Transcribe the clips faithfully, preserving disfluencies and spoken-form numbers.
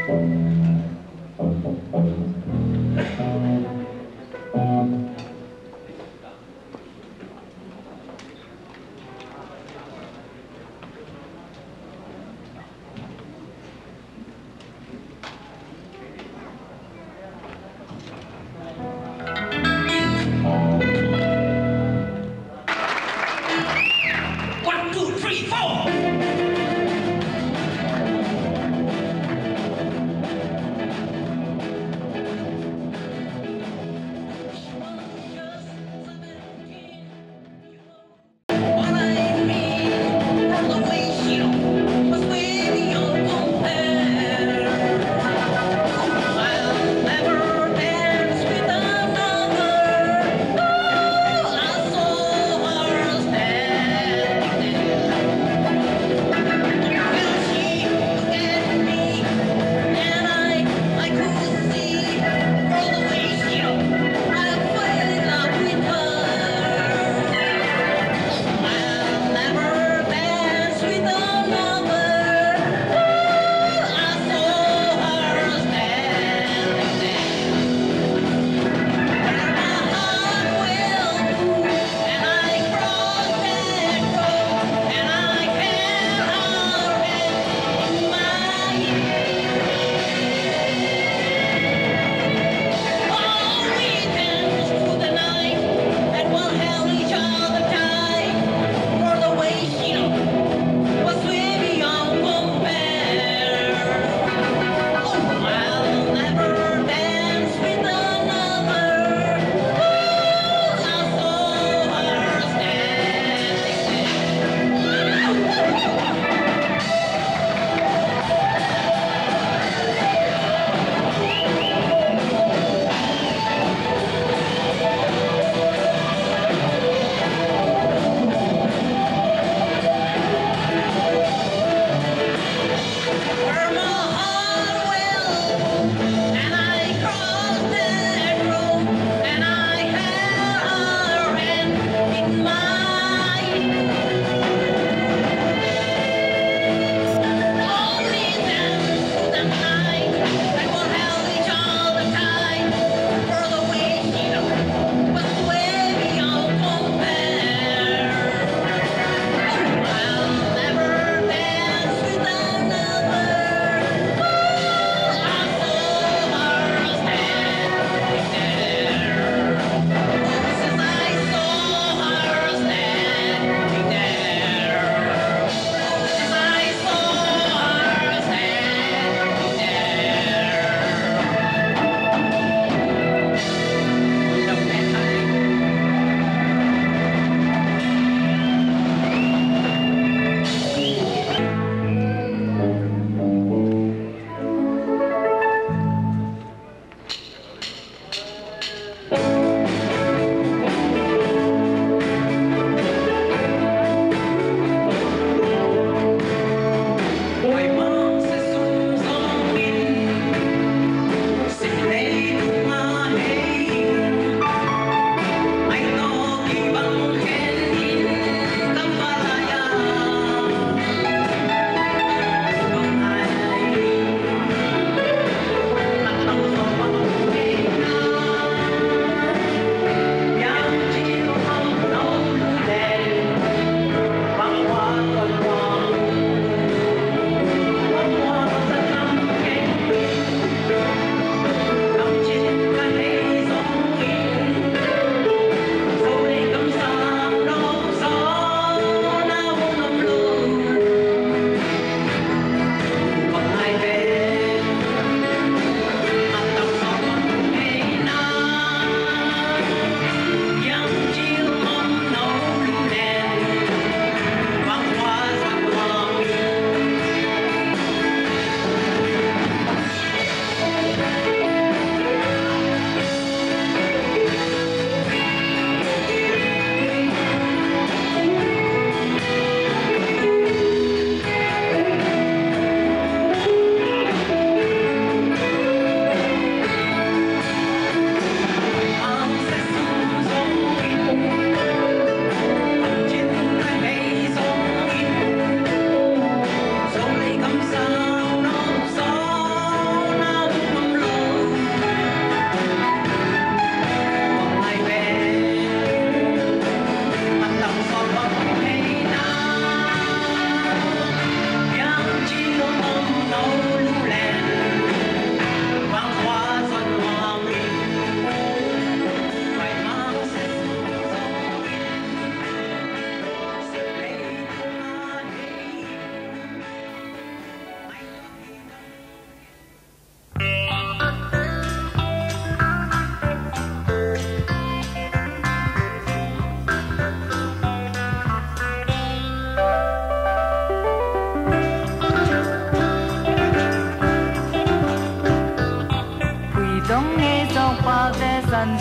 One, two, three, four.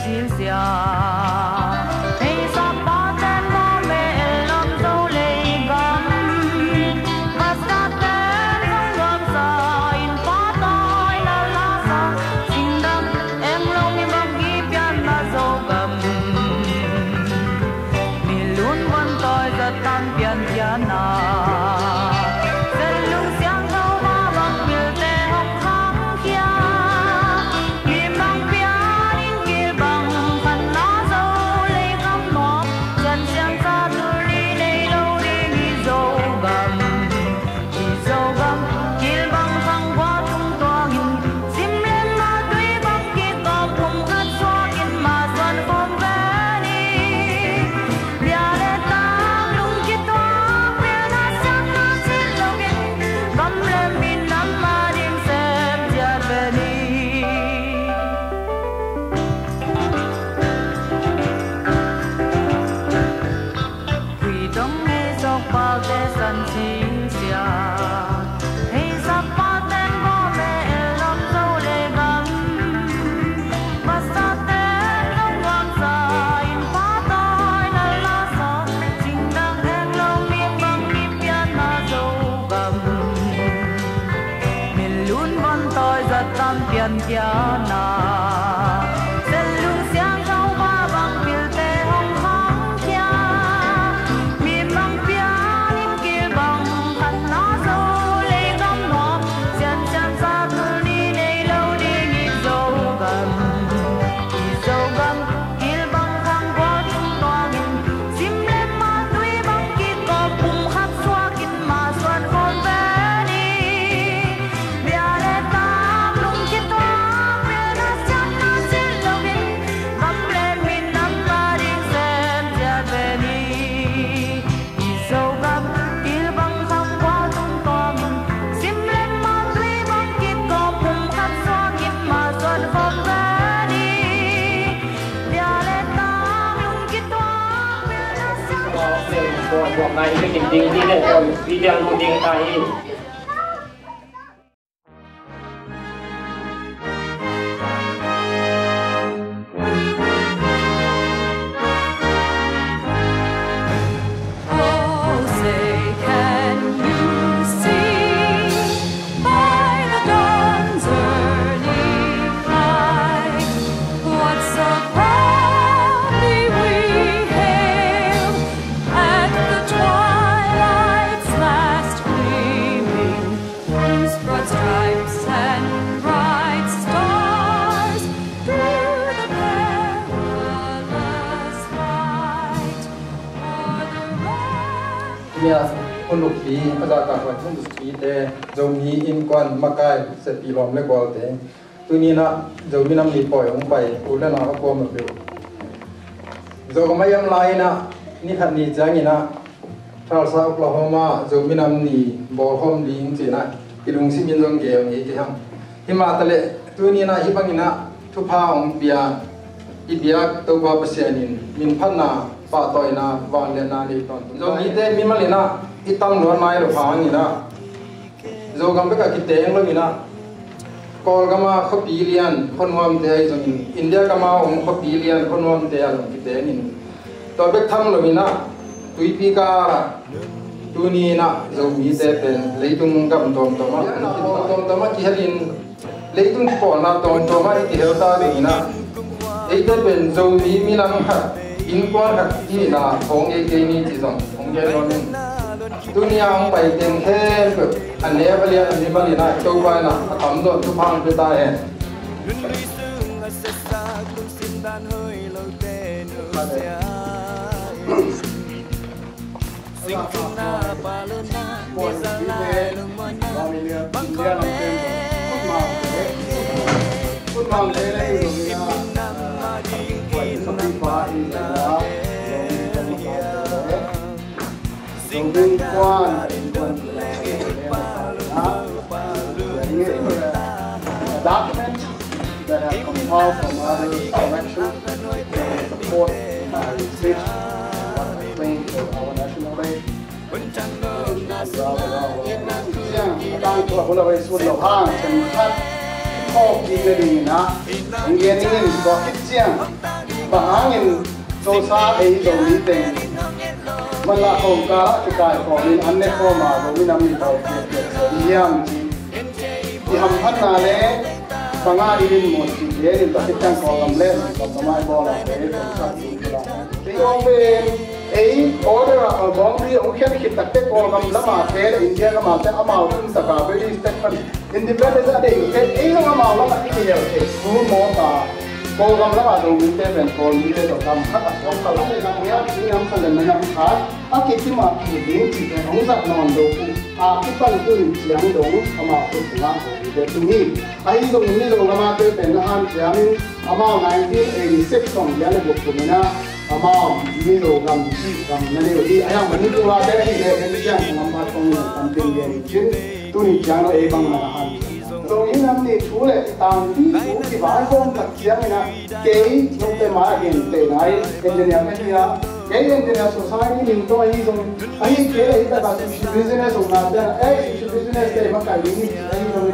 Silsia. Hei, Sapa ten mawh meh lam Zo leigam. Vasa ten zong gangsa in patawi na lasa. Singdang eng lo mi bang kipianna Zogam. Milun van tawi zat tan piankhia na. Zellung siangtho mah bang pilte hong khangkhia. Mimang pianin kilbang khanna Zo leigam nuam. Siansiang sa tul ni nei lo ding i Zogam. I Zogam kilbang khang kua tungtuangin, sim le ma tui bang kikawm, pum khat suakin ma suan khawm ve ni. Bia le taang lungkituak, pilna siatna cih loin, gam le minam ading sem ciat ve ni. Khui dong ngei zawk pakte san silsia. Hei, Sapa ten mawh meh lam Zo leigam. Vasa ten zong gangsa in patawi na lasa. Singdang eng lo mi bang kipianna Zogam. Milun van tawi zat tan piankhia na. Zellung siangtho mah bang pilte hong khangkhia. Mimang pianin kilbang khanna Zo leigam nuam. Siansiang sa tul ni nei lo ding i Zogam. I Zogam kilbang khang kua tungtuangin, sim le ma tui bang kikawm, pum khat suakin ma suan khawm ve ni. Bia le taang lungkituak, pilna siatna cih loin, gam le minam ading sem ciat ve ni. I Zogam kilbang khang kua tungtuangin, sim le ma tui bang kikawm, pum khat suakin ma suan khawm ve ni. Bia le taang lungkituak, pilna siatna cih loin. Oh, say, can you see by the dawn's early light what so proudly we hailed at the twilight's last gleaming? Whose broad stripes and bright stars through the perilous fight o'er the ram- Nia hun ukpi a zahtakhuai hun ukpite, Zomi innkuan, makai, sepih lawm le gualte. Tuni inah Zomi Nam Ni pawi hong pai u le nau a kuamah peuh, Zogam a iam lai inah ni khat ni ciang inah Tulsa, Oklahoma Zomi Nam Ni bawlkhawm ding ci inah i lungsim in zong geel ngei kei hang. Himahleh tuni inah hih bang inah thupha hong pia i biak Topa Pasian in minphatna, pahtawina, vangliatna nei tawntung. Zomite mimal inah i tam luat nai lo hang inah Zogam bek a kiteng lo inah, Kawlgam a khuapi lian khuanuamte ahi zongin, India gam a om khuapi lian khuanuamte ah zong kiteng in, tua bek tham lo inah tuipi kal ah tuni inah Zomite pen leitung gam tuamtuam ah, tuamtuam ah kihel in, leitung kipawlna tuamtuam ah i kihel ta ding inah, eite pen Zomi minam khat, innkuan khat i hihna hong ei kei ni ci zong hong gen nuam ing. Tuni a hong pai teng khempeuh a neu a lian a mimal inah Topa inah a tamzaw in thupha hong pia ta hen. Documents that have compiled from other collections to support my speech, what I claim for our National Day. Siang a tang tua hula vai sun lo hang, chen khat Awk ding le dingin ah hong gen dingin tua khit ciang bang hangin Zosa ei Zomi teng manlah kongkal ah kikaikhawmin an ne khawm a Zomi nam ni tawh piakpiak sa ding hiam ci i hamphatna le bang a i rinmawh cih genin tua khit ciang Kawlgam le Kawlgam a i bawl a te tongsak ding hi la. Kei hong pen ei order ah a bawngbi hong khian khit takte Kawlgam lam a te le India gam a te amau tun taka very statement Independence a deih te ei zong amau lamah i kihel thei thu mawk a Kawlgam lamah Zomite pen Kawlmite tawh gam khat a suak kha lo. Gam hiam i nam khat le minam khat a kikim a kihel ding cih pen hong zat nawn lo uh a kipan tun ciang dong amau khut sungah Zomite tung hi. Ahi zongin Mizo lamate pen na hanciamin amau nineteen eighty six kong giah le guk kuminah amau Mizo gam cih gam na nei uh hi. A hiang Manipur a te ahih leh en ciang kong ampat kong in kan pin gen in cin tuni ciang lo ei bangmah a han. Zong in nam ni thu le tangpi thu kivaihawm tak cianginah kei note mai a gen te nai engineer ka hi a kei engineer society min tawh ahi zong ahi kei ahi taka sushi business zong na te eh sushi business te makaih ding hi ahi zong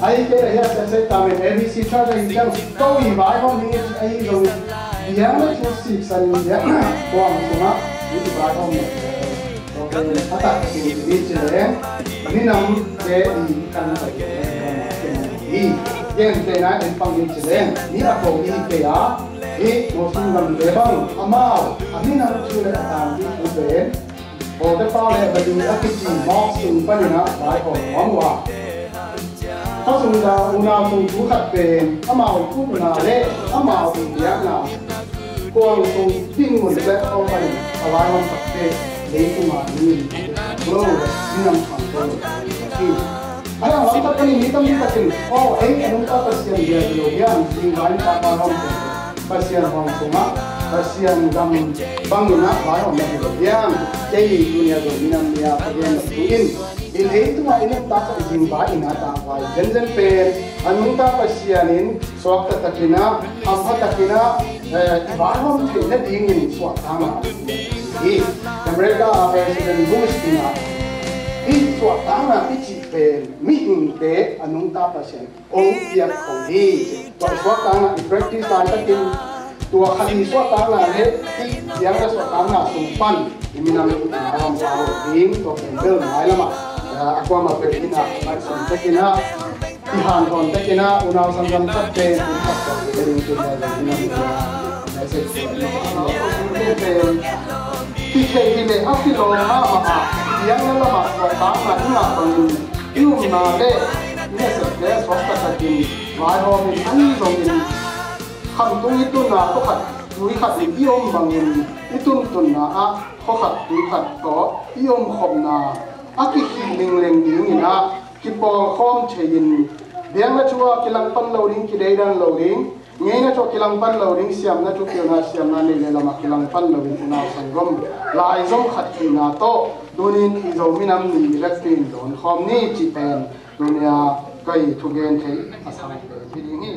ahi kei ahi a sensei tamen A B C church ahi ciang ko i vaihawm ding hi ahi zong biang le thu sipsan in biang kuang sungah i vaihawm a tak kei ni ci leng minam te i kan pai hi. Gen te na en pang ni ci leng mi a ko i kei a hi Muslim gam te bang amau a minam thu le a tangpi thu pen Pawltepa le Bali a kici mawk sung paninah vaihawm nuam uh a. Khuasung unau sung thu khat pen amau thumna le amau biakna kuang sung dinmun platform panin a vaihawm takte leitungah dingin lo le minam khang ko lo hi. A hiang lam khat panin mi tampi takin aw ei a nungta Pasian bia hi lo hiam ding vaihawm takpa hawm Pasian hong sungah Pasian gam bangin ah vaihawm na hi lo hiam? Kei tunia Zomi Nam Ni a ka gen lo tungin i leitungah i nuntak i zing vai i na tak vai zenzen pen a nungta Pasian in suakta takin ah hampha takin ah i vaihawm theih nadingin suahtakna hi. America a President Bush in ah i suahtakna i cih pen mihingte a nungta Pasian hong piak khong hi. Tua suahtakna i practice laitakin tua khat i suahtakna le i piang le suahtakna sung pan i minam i lam sa lo ding tua pen bel ngai lamah a kuamah pen ina laihsun tekin ah i hanthawn tekin ah unau sanggam khat pen i khat tua pen i minam i message pen Kithei hi le a kilawm mahmah a, i piang le lamah suahtakna i ngah bangin i umna le i nasepte a suakta takin vaihawmin ahi zongin khamtung i tunna khuakhat tui khatin i om bangin i tuntunna ah khuakhat tui khat tawh i omkhopna a kikhih lingleng dingin ah kipawlkhawm thei-in biakna thu ah kilangpan lo ding, kideidan lo ding, ngeina thu ah kilangpan lo ding, siamna thu pilna siamna nei le lamah kilangpan lo in unau sanggam laizom khat hihna tawh tunin i Zo minam ni i vekpi in dawnkhawm ni cih pen tunia ka i thugen theih a sang pen hi ding hi.